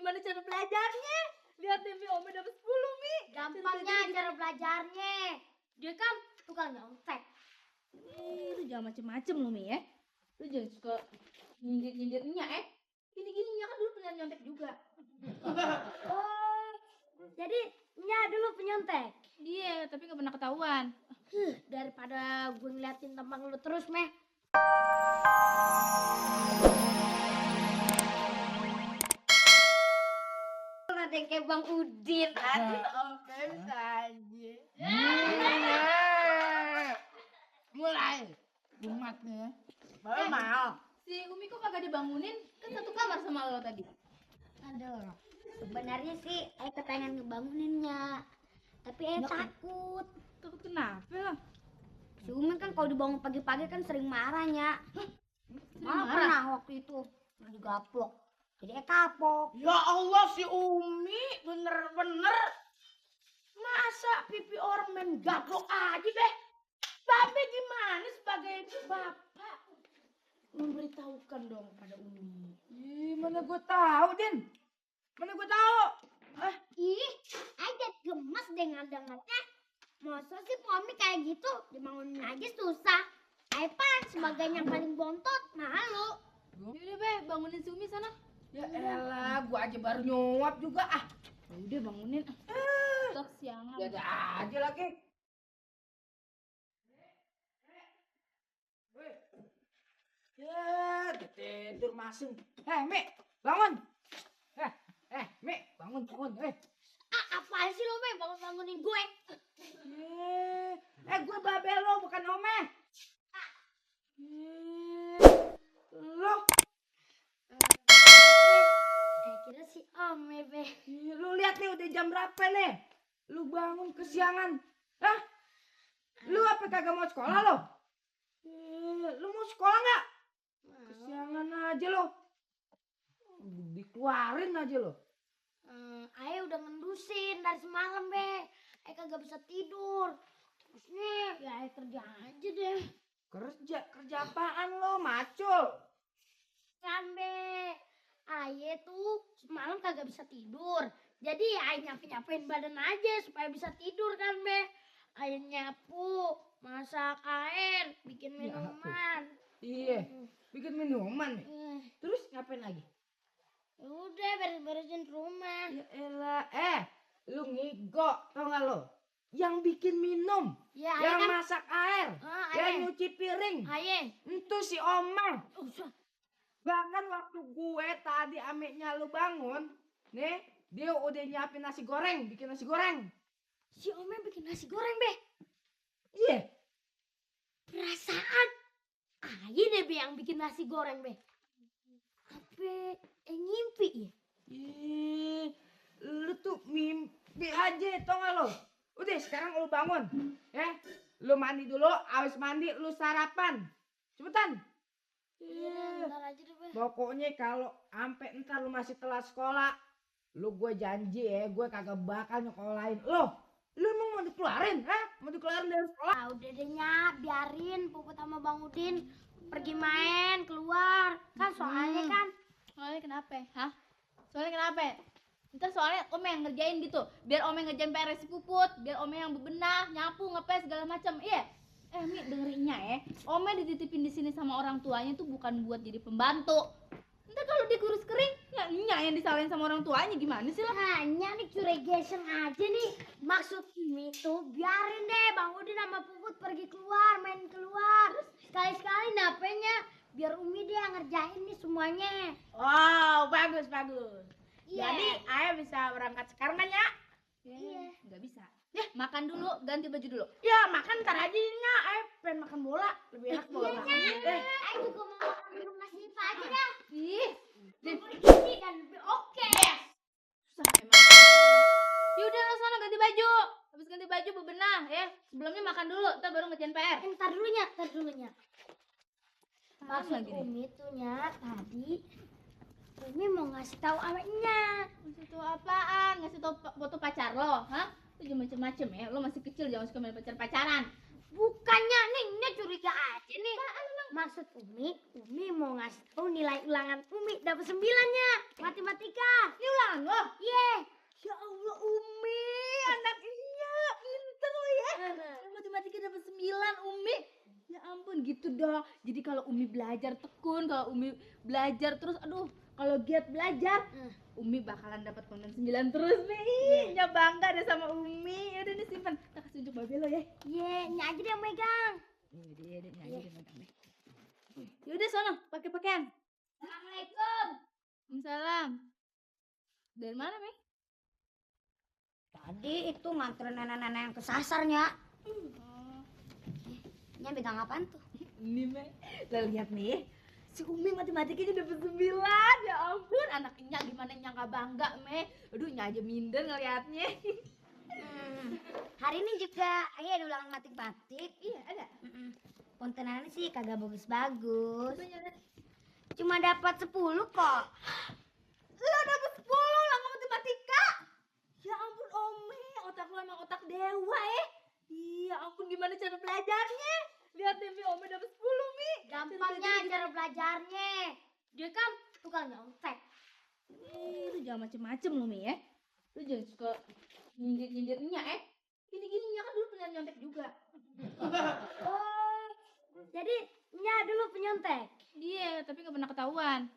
gimana cara belajarnya? Lihat deh Mi, Ome dapat 10 Mi. Gampangnya cara belajarnya. Dia kan tukang nyontek. Lu jangan macem-macem lu Mi ya. Lu jangan suka nyindir-nyindirnya Gini-gininya kan dulu pernah nyontek juga. Oh, jadi Nya dulu penyontek. Iya, tapi gak pernah ketahuan. Daripada gue ngeliatin tampang lu terus, Meh. Ada yang kayak Bang Udin. Oke, saja. Mulai umatnya Baru mau. Si Umi kok kagak dibangunin? Kan satu kamar sama lo tadi. Aduh, sebenarnya sih Ayah kepengen ngebanguninnya. Tapi Ayah takut. Takut kenapa lah? Si Umi kan kalau dibangun pagi-pagi kan sering marahnya. Malah marah? pernah waktu itu digaplok. Jadi kapok. ya Allah si Umi bener-bener masa pipi orang main gablok aja deh. Babe gimana sebagai bapak memberitahukan dong pada Umi. Mana gue tahu Din, mana gue tahu. Ih, Ayah gemes dengar-dengarnya. Masa sih Pomi kayak gitu dibangunin aja susah. Ayah pan sebagai yang paling bontot malu. Yaudah Be, bangunin si Umi sana. Ya elah, gue aja baru nyuap juga ah. Udah bangunin. Sok siangan. Ya ada aja lagi. Ya, tidur masing. Mi, bangun. Mi, bangun. Apaan sih lo Meh bangun-bangunin gue? Gue babel lo bukan Ome. Lo, Kira si Ome Be. lu lihat nih udah jam berapa nih? Lu bangun kesiangan. Hah? Lu apa kagak mau sekolah lo? Lu mau sekolah nggak? Kesiangan aja lo. Dikeluarin aja lo. Ayah udah ngendusin dari semalam Be. Ayah kagak bisa tidur. Terus nih ya Ayah kerja aja deh. Kerja apaan lo, macul? Kan Be, Ayah tuh semalam kagak bisa tidur. Jadi ya Ayah nyapain badan aja supaya bisa tidur kan Be. Ayah nyapu, masak air, bikin minuman. Iya, bikin minuman nih. Terus ngapain lagi? Udah beres-beresin rumah. Ya elah, lu ngigo, tau gak lo? Yang bikin minum, Ya yang Ayah kan. masak air, yang nyuci piring, Ayah. itu si Oma. Bahkan waktu gue tadi ameknya lu bangun, nih dia udah nyiapin nasi goreng, bikin nasi goreng. Si Ome bikin nasi goreng Be. Iya. Perasaan Ayah deh Be yang bikin nasi goreng Be. Apa ngimpi ya? Ih, lu tuh mimpi aja, tau gak lo? Udah sekarang lu bangun, ya. Lu mandi dulu, habis mandi lu sarapan. Cepetan. Iya, bentar aja deh Be. Pokoknya kalau sampai ntar lu masih telat sekolah, lu gue janji ya, gue kagak bakal nyekolahin lo. Lu emang mau dikeluarin, Mau dikeluarin dari sekolah? Udah deh Nya, biarin Puput sama Bang Udin pergi main keluar. Kan soalnya kan. Soalnya kenapa? Hah? Soalnya kenapa? Ntar soalnya Ome yang ngerjain gitu. Biar Ome ngerjain PR si Puput, biar Ome yang bebenah, nyapu, ngepel segala macam. Iya. Mi dengerinnya ya. Ome dititipin di sini sama orang tuanya tuh bukan buat jadi pembantu. Ntar kalau dia kurus kering, ya Nya yang disalahin sama orang tuanya gimana sih lah? Hanya nih curigation aja nih. Maksud ini tuh biarin deh Bang Udin sama Puput pergi keluar, main keluar. Sekali-sekali napenya biar Umi dia yang ngerjain nih semuanya. Wow, bagus. Iya. Jadi ayah bisa berangkat sekarang kan ya? Iya. Nggak bisa. Ya, makan dulu, ganti baju dulu. Ya makan ntar aja nya, ayah pengen makan bola. Lebih enak bola makan. Aku juga mau makan minum nasi lipa aja dah. Ih, Ini kan lebih oke. susah emang. Yaudah lo sana ganti baju. Habis ganti baju bebenah ya. Sebelumnya makan dulu, ntar baru ngerjain PR. Ntar dulunya. Maksud lagi nih? Umi tuh Nya tadi Umi mau ngasih tahu aweknya. Ngasih tau apaan? Ngasih tau foto pacar lo, hah? Lu jangan macem-macem ya, lo masih kecil jangan suka main pacaran. Bukannya nih curiga aja nih. Apaan emang? Maksud Umi mau ngasih tahu nilai ulangan Umi dapat 9-nya matematika. Ini ulangan lo. Ye. Ya Allah Umi, anaknya pinter lo ya. Matematika dapat 9 Umi. Ya ampun gitu dong. Jadi kalau Umi belajar tekun, kalau Umi belajar terus, aduh, kalau giat belajar, Umi bakalan dapat konten 9 terus nih. Ya bangga deh sama Umi. Yaudah nih simpan. Kita kasih unjuk babe lo ya. Ye, Nya aja deh yang megang. Yaudah, nyanyi deh megang deh. Yaudah sono, pakai pakaian. Assalamualaikum. Waalaikumsalam. Dari mana, Mi? Tadi itu nganterin nenek-nenek yang kesasarnya. Nya megang apaan tuh? Ini, Mi. Lo lihat nih. Si Umi matematikanya dapat 9. Ya ampun, anaknya gimana nyangka bangga, Me. Aduh, Nya aja minder ngeliatnya. Hari ini juga ayah ada ulangan matematik. Iya, ada. Kontenannya sih kagak bagus-bagus. Banyak. Cuma dapat 10 kok. Lo dapat 10 ulangan matematika. Ya ampun, Umi, otak lo emang otak dewa ya. Iya ampun, gimana cara belajarnya? Lihat deh, Mi, Umi dapat 10, Mi. Gampangnya cara belajarnya. Dia kan tukang nyontek. Lu jangan macem-macem lo, Mi ya. Lu jangan suka nyindir-nyindirnya Gini-gini Nya kan dulu pernah nyontek juga. Oh, jadi Nya dulu penyontek. Iya, tapi gak pernah ketahuan.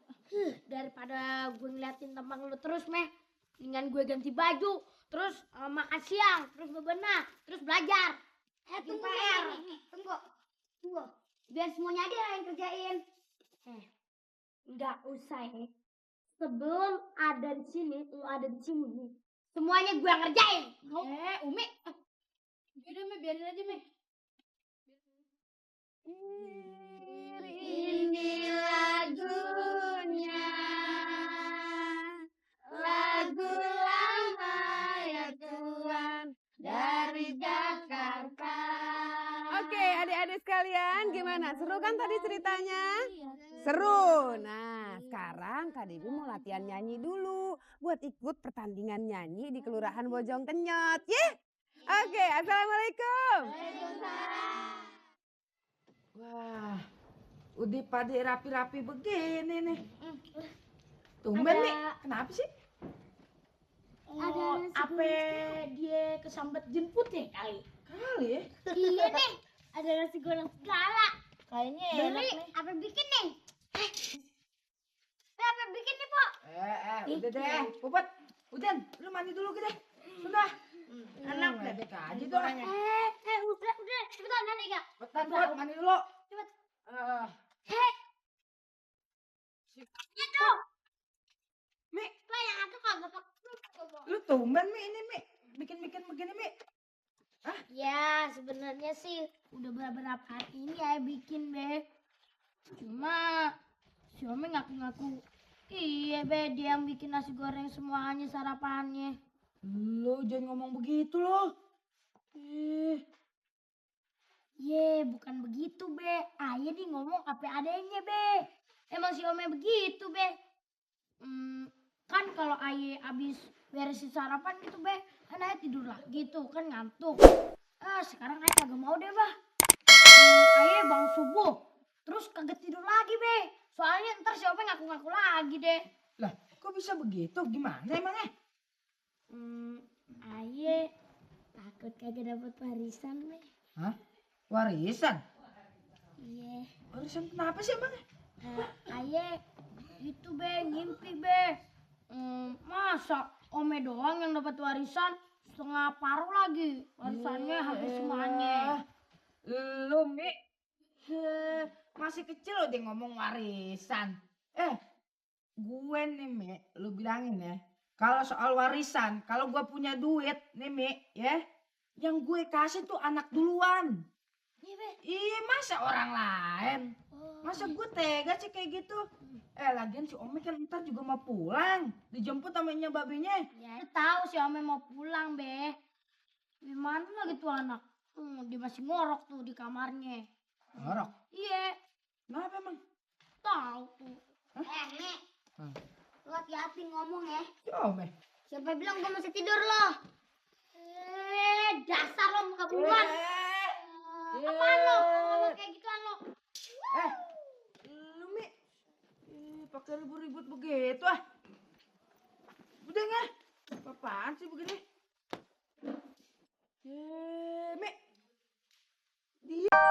Daripada gue ngeliatin tampang lu terus, Meh. Mendingan gue ganti baju, terus makan siang, terus bebenah, terus belajar. Tunggu, tunggu. Biar semuanya dia yang kerjain. Nggak usah ya. Sebelum ada di sini, lu ada di sini. Semuanya gue yang ngerjain. Umi. Yaudah, Mi, biarin aja, Mi. Ini lagunya, lagu lama ya Tuhan dari Jakarta. Oke, adik-adik sekalian, gimana? Seru kan tadi ceritanya? Seru. Nah, sekarang Kak Devi mau latihan nyanyi dulu buat ikut pertandingan nyanyi di Kelurahan Bojong Kenyot, ya? Oke, assalamualaikum. Wah, udah pada rapi-rapi begini nih. Tumben nih, kenapa sih? Ada Apa dia kesambet jemput ya kali? Kali ya? Iya nih, ada nasi goreng segala. Kayaknya Beli, apa bikin nih? Apa bikin nih, Pok? Udah deh, Puput. Udan, lu mandi dulu gitu. Sudah. Anak bebek aja tuh orangnya. Udah, cepetan nanti Kak. Cepetan, Put, mandi dulu. Cepet. Eh, Itu. Mi, Lah yang itu kagak pakai. lu tumben Mi ini Mi. Bikin-bikin begini Mi. Ya, sebenarnya sih udah beberapa hari ini ya bikin, Be. Cuma si Ome ngaku-ngaku, iya, Be, dia yang bikin nasi goreng semuanya sarapannya. Lu jangan ngomong begitu loh. Ye, bukan begitu, Be. Ayah nih ngomong apa adanya, Be. Emang si Ome begitu, Be. Kan kalau ayah abis beresin sarapan gitu, Be, kan ayah tidur lah gitu, kan ngantuk. Sekarang ayah kagak mau deh, Bah. Ayah bangun subuh, terus kagak tidur lagi, Be. Soalnya ntar si Ome ngaku-ngaku lagi deh. Lah, kok bisa begitu? Gimana emangnya? Ayah takut kagak dapet warisan, Be. Hah? Warisan? Iya. Warisan kenapa sih emangnya? Ayah itu, Be, ngimpi, Be. Masa Ome doang yang dapat warisan, setengah paruh lagi. Warisannya habis semuanya. Lu Mi, masih kecil udah ngomong warisan. Gue nih Mi, lu bilangin ya. Kalau soal warisan, kalau gue punya duit nih Mi, ya, yang gue kasih tuh anak duluan. Iya, Be. Iya, masa orang lain? Masa gue tega sih kayak gitu? Lagian si Ome kan ntar juga mau pulang. Dijemput sama nya babenya. Ya, tahu si Ome mau pulang, Be. Gimana lagi tuh anak? Dia masih ngorok tuh di kamarnya. Ngorok? Iya, Kenapa emang? tahu tuh. Nek. Lu hati-hati ngomong ya. Si Ome. Siapa bilang gua masih tidur lo? Dasar lo muka buruan. Apaan lo? Ngomong kayak gituan lo? pakai ribut-ribut begitu ah. Udah nggak? Apaan sih begini? Mi. Dia